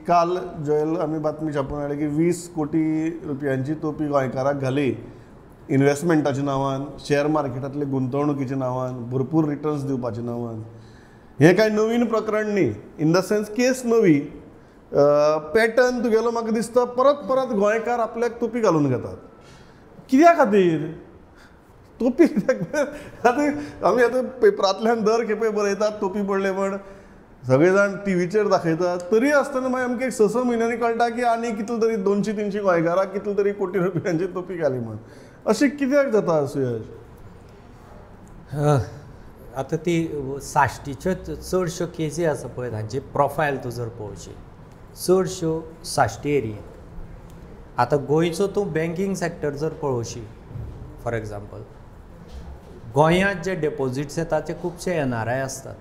काल जोएल आमी बातमी छापून हाडली की 20 कोटी रुपयांची तोपी गोंयकाराक घाली इन्व्हेस्टमेंटाच्या नांवान, शेअर मार्केटांतले गुंतवणुकीच्या नांवान, भरपूर रिटर्न्स दिवपाच्या नांवान. हें कांय नवीन प्रकरण न्ही, इन the sense केस नवी, पॅटर्न तुगेलो म्हाका दिसता परत परत गोंयकार आपल्याक तोपी घालून घेतात. कित्या खातीर तोपी कित्याक? आतां आमी आतां पेपरांतल्यान दर खेपे बरयतात तोपी पडले म्हण, सगळे जाण टिवीचेर दाखयतात, तरी आसतना मागीर आमकां एक 6-6 म्हयन्यांनी कळटा की आनी कितले तरी 200-300 गोंयकाराक कितले तरी कोटी रुपयांची तोपी घाली म्हण. अशें कित्याक जाता सुयश? आतां ती साश्टीच्यो चडश्यो केजी आसा पळय, तांची प्रोफायल तूं जर पळोवची, चडश्यो साश्टी एरियेंत. आतां गोंयचो तूं बँकींग सॅक्टर जर पळोवशी, फॉर एग्जाम्पल गोंयांत जे डेपोजिट्स येता ते खुबशे NRI आसतात.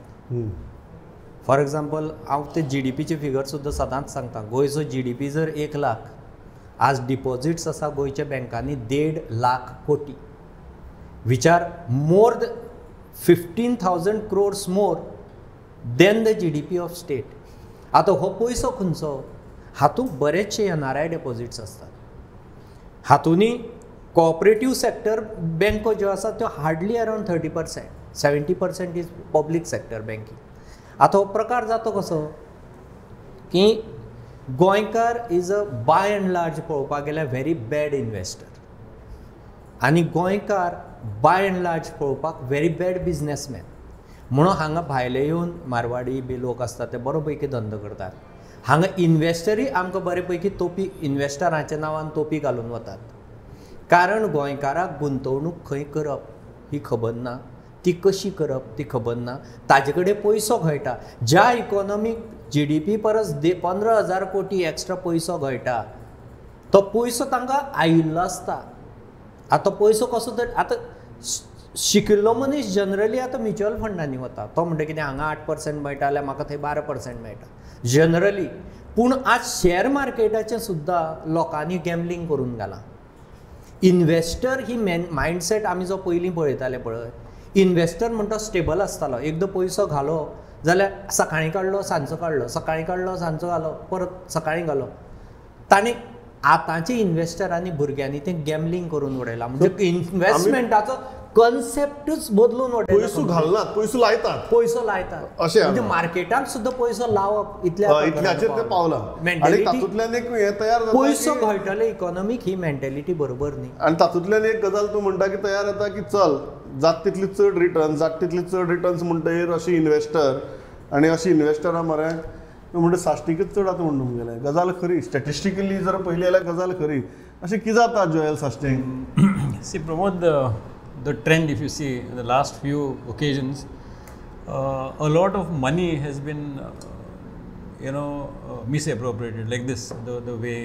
फॉर एग्जाम्पल हांव ते GDPचे फिगर सुद्दां सदांच सांगता, गोंयचो GDP जर 1 लाख, आज डिपॉजिट्स आसा गोंयच्या बँकांनी 1.5 लाख कोटी, which are more 15,000 crores more than the GDP of state. आतां हो पयसो खंयचो? हातूंत बरेचशे NRI deposits आसतात. हातूंनी कोऑपरेटीव सॅक्टर बँको ज्यो आसा त्यो hardly around 30%, 70% is public sector banking. आतां हो प्रकार जाता कसो की गोंयकार is a by and large पळोवपाक गेल्यार व्हेरी बॅड इन्वेस्टर, आनी गोंयकार बाय अँड लार्ज पळोवपाक व्हेरी बॅड बिजनेसमॅन. म्हणून हांगा भायले येवन मारवाडी बी लोक आसता ते बरो पैकी धंदो करतात. हांगा इन्वेस्टरूय आमकां बरे पैकी तोपी, इन्वेस्टरांच्या नांवान तोपी घालून वतात, कारण गोंयकाराक गुंतवणूक खंय करप ही खबर ना, ती कशी करप ती खबर ना, ताजे कडेन पयसो घोळटा. ज्या इकॉनॉमीक GDP परस 15,000 कोटी एक्स्ट्रा पयसो घोळटा, तो पयसो तांकां आयिल्लो आसता. आतां पयसो कसो तर आतां शिकिल्लो मनीस जनरली आतां म्युच्युअल फंडांनी वता, तो म्हणटा कितें हांगा 8% मेळटा जाल्यार म्हाका थंय 12% मेळटा जनरली. पूण आज शेअर मार्केटाचें सुद्दां लोकांनी गॅमलींग करून घालां. इन्वेस्टर ही मायंडसेट आमी जो पयलीं पळयताले पळय, इन्वेस्टर म्हणटा स्टेबल आसतालो, एकदां पयसो घालो जाल्यार सकाळीं काडलो सांजचो काडलो, सकाळीं काडलो सांजचो घालो, परत सकाळीं घालो. ताणें आतांचे इन्वेस्टरांनी भुरग्यांनी तें गॅमलींग करून उडयलां, म्हणजे इन्वेस्टमेंटाचो कॉन्सेप्टूच बदलून उडयला. पयसो घालनात, पयसो लायतात, पयसो लायतात अशें, म्हणजे मार्केटाक सुद्दां पयसो लावप इतल्याचेर तें पावलां. आनी तातूंतल्यान एक हें तयार जाता, पयसो घोळटले इकॉनॉमीक, ही मेंटेलिटी बरोबर न्ही. आनी तातूंतल्यान एक गजाल तूं म्हणटा की तयार जाता की चल जात तितली चड रिटर्न्स, जात तितली चड रिटर्न्स म्हणटगीर अशी इन्वेस्टर आनी अशी इन्वेस्टरां मरे म्हणटा साश्टीकच चड आतां म्हणून गेलें. गजाल खरी, स्टॅटिस्टिकली जर पळयली जाल्यार गजाल खरी. अशें कितें जाता Joel साश्टीक? See Pramod, the trend if you see in the last few occasions, a lot of money has been misappropriated like this, the way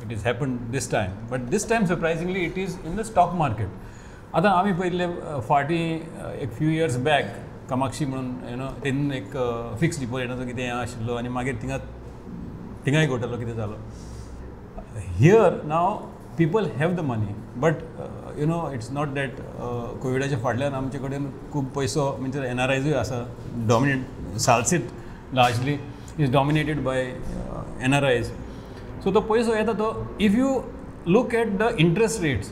it has happened this time. But this time surprisingly it is in the stock market. आतां आमी पयले फाटीं एक few years back Kamakshi म्हणून you know तेन्ना एक fix डिपॉजिटाचो कितें हें आशिल्लो आनी मागीर थिंगाय घोटालो कितें जालो. Here now people have the money, but you know it's not that कोविडाच्या फाटल्यान आमचे कडेन खूब पयसो म्हणजे NRIजूय आसा, dominant Salcete largely is dominated by NRIs. So तो पयसो येता तो if you look at the interest rates,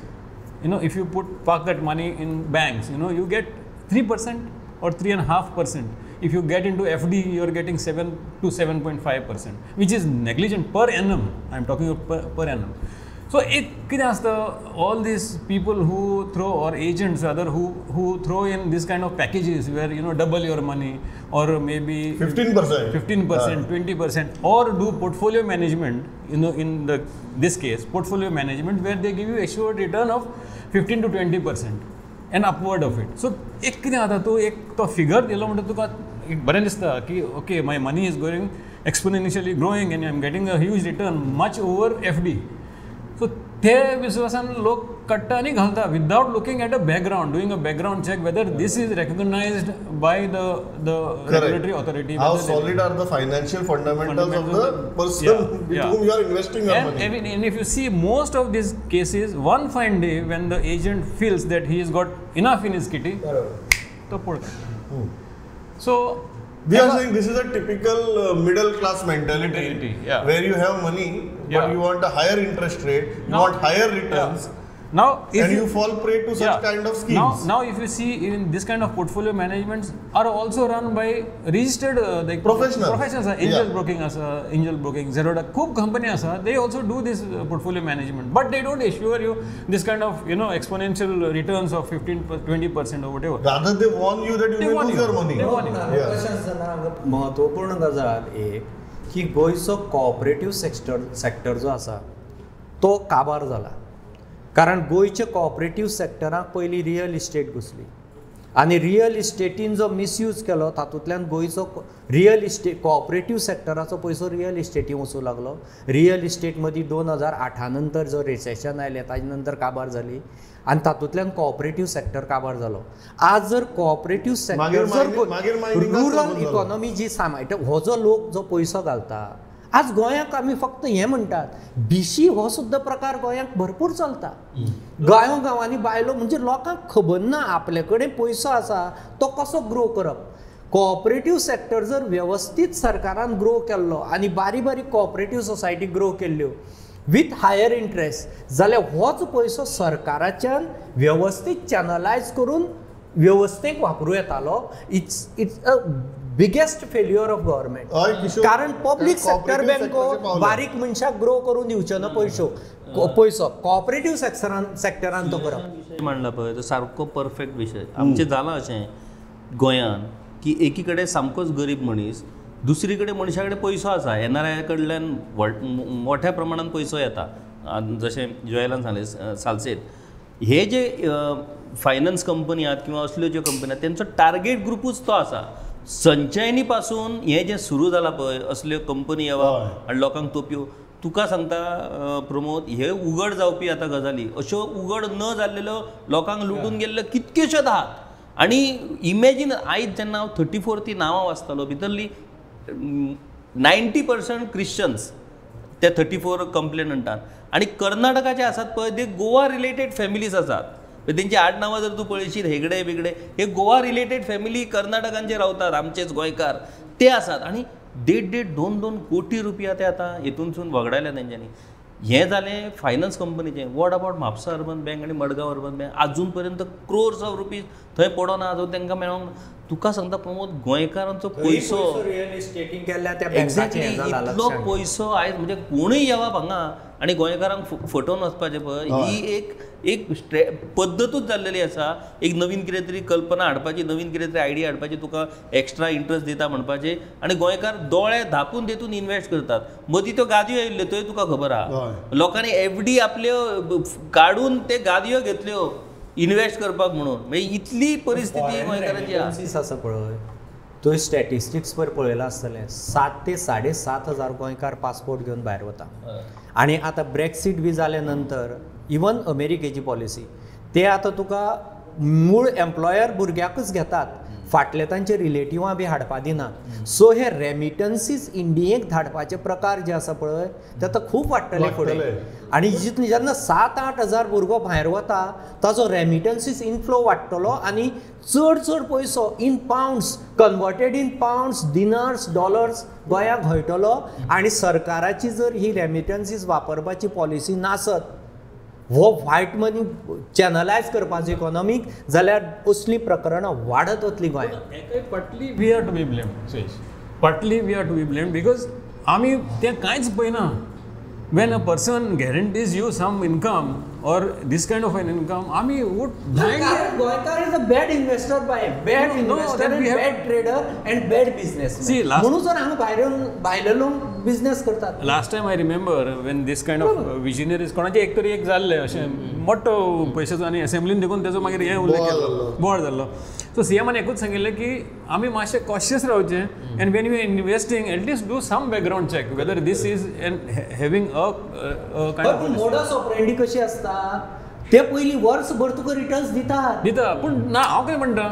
you know, if you park that money in banks, you know, you get 3% or 3.5%. If you get into FD, you are getting 7 to 7.5%, which is negligent per annum. I am talking of per annum. So, it all these people who throw, or agents rather, who throw in this kind of packages where, you know, double your money or maybe 15%, 15%, 20%, or do portfolio management, you know, in this case, portfolio management where they give you assured return of 15 to 20% and upward of it. So, एक कितें जाता तूं एक तो figure दिलो म्हणटा तुका एक बरें दिसता की okay, my money is going exponentially growing and I am getting a huge return much over FD. So ते विश्वासान लोक काडटा आनी घालता without looking at a background, doing a background check whether this is recognised by the regulatory authority. How solid are the financial fundamentals of the person with whom you are investing your money. And if you see most of these cases, one fine day when the agent feels that he has got enough in his kitty, तो पळता. So We are saying this is a typical middle class mentality, where you have money but you want a higher interest rate, you want higher returns. Now, if and you fall prey to such kind of schemes. Now, if you see, even this kind of portfolio managements are also run by registered like professionals. Angel broking asa, Angel broking, Zerodha, खूब company asa, they also do this portfolio management, but they don't assure you this kind of, you know, exponential returns of 15, 20% or whatever. Rather, they warn you that you may lose your money. They warn you. महत्वपूर्ण गजाल एक की गोंयचो cooperative sector जो आसा तो काबार जाला, कारण गोंयच्या कोऑपरेटिव्ह सेक्टराक पयलीं रियल इस्टेट घुसली आनी रियल इस्टेटीन जो मिसयूज केलो तातूंतल्यान गोंयचो रियल इस्टेट कोऑपरेटिव्ह सेक्टराचो पयसो रियल इस्टेटी वचूं लागलो. रियल इस्टेट मदीं 2008 नंतर जो रिसेशन आयलें ताजे नंतर काबार जाली आनी तातूंतल्यान कोऑपरेटिव्ह सेक्टर काबार जालो. आज जर कोऑपरेटिव्ह सेक्टर जर रुरल इकॉनॉमी जी सांबाळटा, हो जो लोक जो पयसो घालता, आज गोंयाक आमी फक्त हें म्हणटात बिशी हो सुद्दां प्रकार गोंयांक भरपूर चलता. गांव गांवांनी बायलो म्हणजे लोकांक खबर ना आपले कडेन पयसो आसा तो कसो ग्रो करप. कोऑपरेटिव्ह सेक्टर जर वेवस्थीत सरकारान ग्रो केल्लो आनी बारीक बारीक कोऑपरेटिव्ह सोसायटी ग्रो केल्ल्यो विथ हायर इंट्रस्ट जाल्यार होच पयसो सरकाराच्यान वेवस्थीत चॅनलायज करून वेवस्थेक वापरूं येतालो. It's a biggest failure of government, कारण पब्लीक सेक्टर बँको बारीक मनशाक ग्रो करून दिवच्यो ना पयसो कोऑपरेटिव्ह सेक्टरान तो करप. मांडला पळय तो सारको परफेक्ट विशय. आमचें जालां अशें गोंयांत की एकी कडेन सामकोच गरीब मनीस, दुसरी कडेन मनशा कडेन पयसो आसा, एनआरआय कडल्यान मोठ्या प्रमाणान पयसो येता, जशें जोएलान सांगलें सालसेत, हे जे फायनान्स कंपनी आहात किंवा असल्यो ज्यो कंपनी आहात तेंचो टार्गेट ग्रुपूच तो आसा. संचयनी पासून हें जें सुरू जालां पळय असल्यो कंपनी येवप आनी लोकांक तोपयो, तुका सांगता प्रमोद, हे उगड जावपी आतां गजाली, अश्यो उगड न जाल्लेल्यो लोकांक लुटून गेल्ल्यो कितक्योश्योच आहात. आनी इमेजीन आयज जेन्ना हांव 34 ती नांवां वाचतालो, भितरली 90% क्रिश्चन्स ते 34 कंप्लेनंटान, आनी कर्नाटकाचे आसात पळय ते गोवा रिलेटेड फॅमिलीज आसात. तेंची आडनांवां जर तूं पळयशीत हेगडे बिगडे, हे गोवा रिलेटेड फॅमिली कर्नाटकांचे रावतात, आमचेच गोंयकार ते आसात. आनी 1.5-1.5, 2-2 कोटी रुपया ते आतां हेतूनसून वगडायल्या तेंच्यांनी. हें जालें फायनान्स कंपनीचें. What about Mapusa urban bank आनी मडगांव अर्बन बँक? आजून पर्यंत क्रोर्स ऑफ रुपीज थंय पडोना, आजून तांकां मेळोंक. तुका सांगता प्रमोद, गोंयकारांचो पयसो एक्झॅक्टली इतलो पयसो आयज म्हणजे कोणूय येवप हांगा आनी गोंयकारांक फटोवन वचपाचें पळय, ही एक एक पद्दतूच जाल्लेली आसा. एक नवीन कितें तरी कल्पना हाडपाची, नवीन कितें तरी आयडिया हाडपाची, तुका एक्स्ट्रा इंट्रस्ट दिता म्हणपाचें, आनी गोंयकार दोळे धापून तेतून इन्वेस्ट करतात. मदीं त्यो गादयो येयल्ल्यो त्यो तुका खबर आहा, लोकांनी एफडी आपल्यो काडून ते गादयो घेतल्यो इन्वेस्ट करपाक म्हणून. म्हणजे इतली परिस्थिती गोंयकारांची आसा पळय. तुवें स्टॅटिस्टिक्स पळय पळयलां आसतलें, 7 ते 7,500 हजार गोंयकार पासपोर्ट घेवन भायर वता. आनी आतां ब्रॅक्सीट बी जाले नंतर इवन अमेरिकेची पॉलिसी ते आतां तुका मूळ एम्प्लॉयर भुरग्याकच घेतात, फाटले तांचे रिलेटिवां बी हाडपा दिनात. सो हे रेमिटन्सीज इंडियेक धाडपाचे प्रकार जे आसा पळय ते आतां खूब वाडटले फुडें. आनी जितले जेन्ना 7-8 हजार भुरगो भायर वता ताजो रेमिटन्सीज इनफ्लो वाडटलो आनी चड चड पयसो in pounds, converted in pounds, dinars, dollars गोंयाक घोयटलो. आनी सरकाराची जर ही रेमिटन्सीज वापरपाची पॉलिसी नासत, हो व्हायट मनी चॅनलायज करपाचो इकॉनॉमीक, जाल्यार असलीं प्रकरणां वाडत वतलीं गोंयांत. Partly we are to be blamed, Suyesh, partly we are to be blamed because आमी तें कांयच पळयना. When a person guarantees you some income or this kind of an income, आमी would Goenkar is a bad investor by bad investor and bad trader and bad business. म्हणून जर हांगा भायर भायले लोक बिजनेस करतात. Last time I remember when this kind of visionaries कोणाचें एक तरी एक जाल्लें अशें मोठो पयशाचो आनी असेंब्लीन देखून तेजो मागीर हें उल्लेख केलो, बोवाळ जाल्लो. सो सीएमान एकूच सांगिल्लें की आमी मातशें कॉशियस रावचें and when you are investing at least do some background check whether this is and having a kind of modus operandi कशी आसता ते पयलीं वर्सभर तुका रिटर्न्स दितात दिता, पूण ना हांव कितें म्हणटा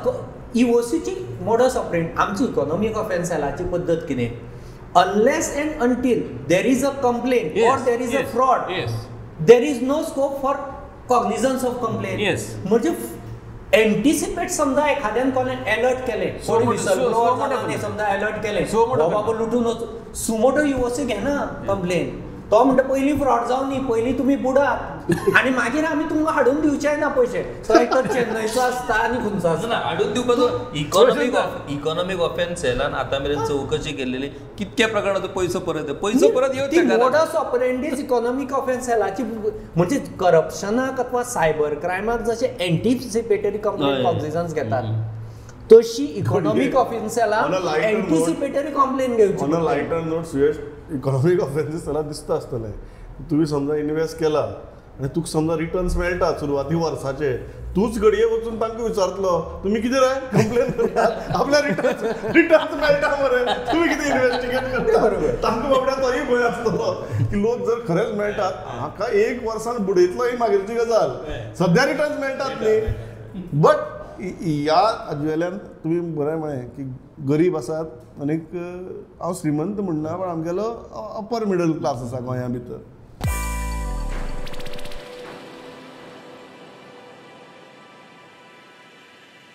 तूं इओसीची मोडस ऑपरेंडी. आमची इकॉनॉमीक ऑफेन्स सेलाची पद्दत कितें, unless and until there is a complaint or there is a fraud, there is no scope for cognizance of complaint. Yes. म्हणजे एंटिसिपेट समजा एखाद्यान कोणें एलर्ट केलें, समजा एलर्ट केलें बाबा लुटून सुमोटो युओसी घेना कंप्लेन, तो म्हणटा पयलीं फ्रॉड जावं न्ही, पयलीं तुमी बुडात आनी मागीर आमी तुमकां हाडून दिवचे ना पयशे. तो एक तर चेन्नयचो आसता आनी खंयचो आसता हाडून दिवपाचो. इकॉनॉमीक ऑफेन्स सेलान आतां मेरेन चवकशी केल्लेली कितक्या प्रकारणाचो पयसो परत पयसो परत येवचे. मोडस ऑपरेंडीज इकॉनॉमीक ऑफेन्स सेलाची म्हणजे करप्शनाक अथवा सायबर क्रायमाक जशें एंटिसिपेटरी कंप्लेन कॉग्निजन्स घेतात तशी इकॉनॉमीक ऑफेन्स सेलाक एंटिसिपेटरी कंप्लेन घेवची. On a lighter note Suyash, economic offences त्याला दिसता आसतलें तुवें समजा इनवेस्ट केला आनी तुका समजा रिटर्न्स मेळटा सुरवाती वर्साचे, तूंच घडये वचून तांकां विचारतलो तुमी कितें रे कंप्लेन करतात आपल्या रिटर्न्स मेळटा मरे, तुमी कितें इन्वेस्टिगेट करता. तांकां बाबड्या तोय भंय आसतलो की लोक जर खरेंच मेळटात हाका एक वर्सान बुडयतलो ही मागीरची गजाल, सद्या रिटर्न्स मेळटात न्ही. बट ह्या हाजे वेल्यान तुमी बरें म्हळें की गरीब आसात आनीक हांव श्रीमंत म्हणना पण आमगेलो अपर मिडल क्लास आसा गोंया भितर.